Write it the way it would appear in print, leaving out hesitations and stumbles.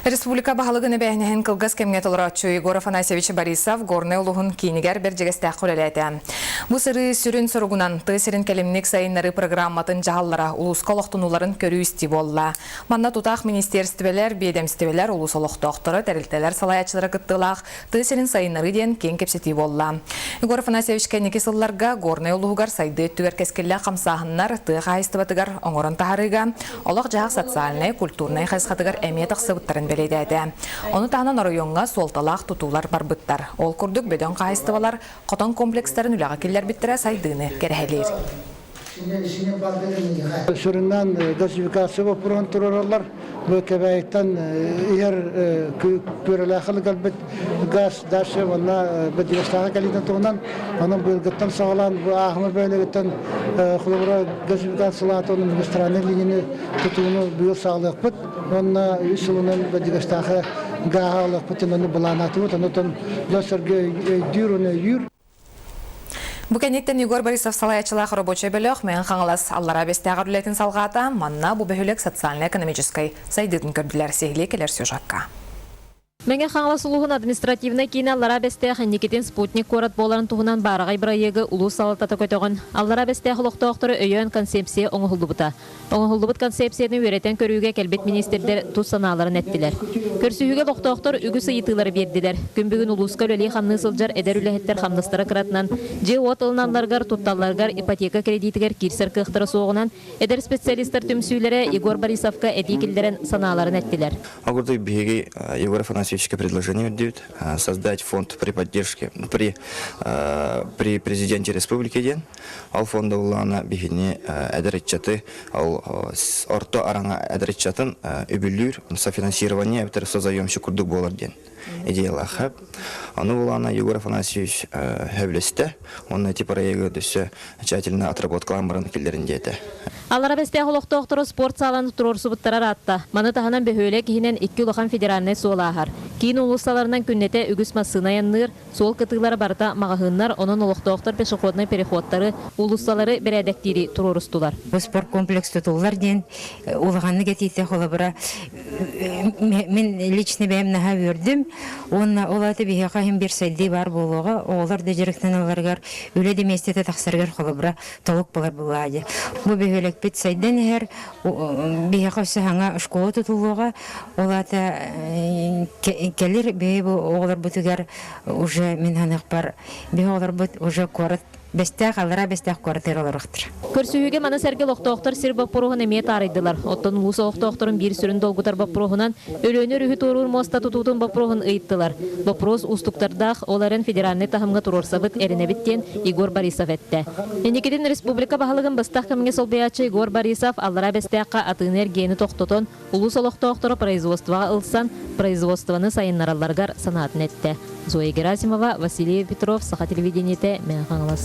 Республика баһылыгын эбээһинэһин кылгас кэмҥэ толорооччу Егор Афанасьевич Борисов Горнай улууһун киинигэр Бэрдьигэстээххэ үлэлээтэ. Бу сырыы сүрүн соругунан тыа сирин кэлимник сайыннарыы программатын дьаһаллара улууска олохтонууларын көрүү-истии буолла. Манна тутаах министиэристибэлэр, биэдэмистибэлэр, улуус олохтоохторо, тэрилтэлэр салайааччылара кыттыылаах тыа сирин сайыннарыы диэн киэҥ кэпсэтии буолла. Егор Афанасьевич кэнники сылларга Горнай улууһугар сайдыы өттүгэр кэскиллээх хамсааһыннар тыа хаһаайыстыбатыгар оҥорон таһаарыыга, олох-дьаһах социальнай, культурнай хайысхатыгар эмиэ тахсыбыттарын бэлиэтээтэ. Ону таһынан оройуоҥҥа суолталаах тутуулар барбыттар. Ол курдук бөдөҥ хаһаайыстыбалар хотон комплекстарын үлэҕэ киллэрбиттэрэ сайдыыны кэрэһэлиир. Сүрүннээн газификация боппуруоһун туруораллар. Бу Кэбээйиттэн иһэр күөрэлээххэ кэлбит газ дальше уонна Бэдьигэстээххэ кэлиитин туһунан. Онон быйылгыттан саҕалаан бу ааһымыр бөһүөлэгиттэн холобура газификациялаата уонна магистральнай линияны тутууну быйыл саҕалыахпыт. Уонна үс сылынан Бэдьигэстээххэ гааһы аҕалыахпыт диэн ону былааннаатыбыт. Онон дьон-сэргэ өйдүүр уонна өйүүр. Бу кэнниттэн Егор Борисов салайааччылаах рабочай бөлөх Мэҥэ Хаҥалас Аллараа Бэстээҕэр үлэтин салҕаата. Манна бу бөһүөлэк социальнай-экономическай сайдыытын көрдүлэр. Сиһилии кэлэр сюжекка. Мэҥэ Хаҥалас улууһун административнай киинэ Аллараа Бэстээх инникитин спутник куорат буоларын туһунан баараҕай бырайыагы улуус салалтата көтөҕөн, Аллараа Бэстээх олохтоохторо өйөөн концепция оҥоһуллубута. Оҥоһуллубут концепцияны үөрэтэн көрүүгэ кэлбит миниистирдэр тус санааларын эттилэр. Көрсүһүүгэ олохтоохтор үгүс ыйытыылары биэрдилэр. Күн бүгүн улууска үлэлии-хамныы сылдьар эдэр үлэһиттэр хамнастара кыратынан, дьиэ-уот ылыналларыгар, тутталларыгар ипотека кредитигэр киирсэр кыахтара суоҕунан, эдэр специалистар түмсүүлэрэ Егор Борисовка этии киллэрэн санааларын эттилэр. Ол курдук биһиги Егор Афанасьевичка предложение үрдүбүт создать фонд при поддержке при при президенте республики диэн Ол фонда буллаҕына биһини эдэр ыччаты ол орто араҥа эдэр ыччатын үбүлүүр софинансирование эбэтэр созаемщик курдук буолар диэн идеялаах. Ону булаана Егор Афанасьевич сөбүлэстэ уонна ити проегы өссө тщательно отработкалаан баран киллэрин диэтэ. Аллара Бэстээх олохтоохторо спорт сааланы туруорсубуттара ыраатта. Маны таһынан бөһүөлэк иһинэн икки улахан федеральнай суол ааһар. Киин уулуссаларынан күннэтэ үгүс массыына айанныыр, Суол кытыылара барыта маҕаһыыннар, онон олохтоохтор пешеходнай переходтары, уулуссалары бэрээдэктиири туруорустулар. Бу спорткомплекс тутуллар диэн улаханнык этиитэ холобура мин лично бэйэм наһаа үөрдүм уонна ол аата биһиэхэ иһин биир сайдыы баар буолуоҕа оҕолор да дьарыктаналларыгар үлэ да миэстэтэ тахсарыгар холобура толук буолар буоллаҕа дии. Бу бөһүөлэкпит сайдан иһэр биһиэхэ өссө саҥа школа тутуллуоҕа Ол аата кэлэр биһи бу оҕолорбутугар уже мин саныахпар биһи оҕолорбут уже куорат Бэстээх аллараа Бэстээх куоратыгар олоруохтара. Көрсүһүүгэ маны сэргэ олохтоохтор сир боппуруоһун эмиэ таарыйдылар. Оттон улуус олохтоохторун биир сүрүн долгутар боппуруоһунан Өлүөнэ өрүһү туоруур муоста тутуутун боппуруоһун ыйыттылар. Боппуруос уустуктардаах, ол эрэн федеральнай таһымҥа туруорсабыт, эрэнэбит диэн Егор Борисов эттэ. Инникитин республика баһылыгын быстах кэмҥэ солбуйааччы Егор Борисов Аллараа Бэстээххэ атыыны-эргиэни тохтотон, Улуус олохтоохторо производствоҕа ылсан, производствоны сайыннаралларыгар санаатын эттэ. Зоя Герасимова, Василий Петров, Саха телевидениетэ, Мэҥэ Хаҥалас.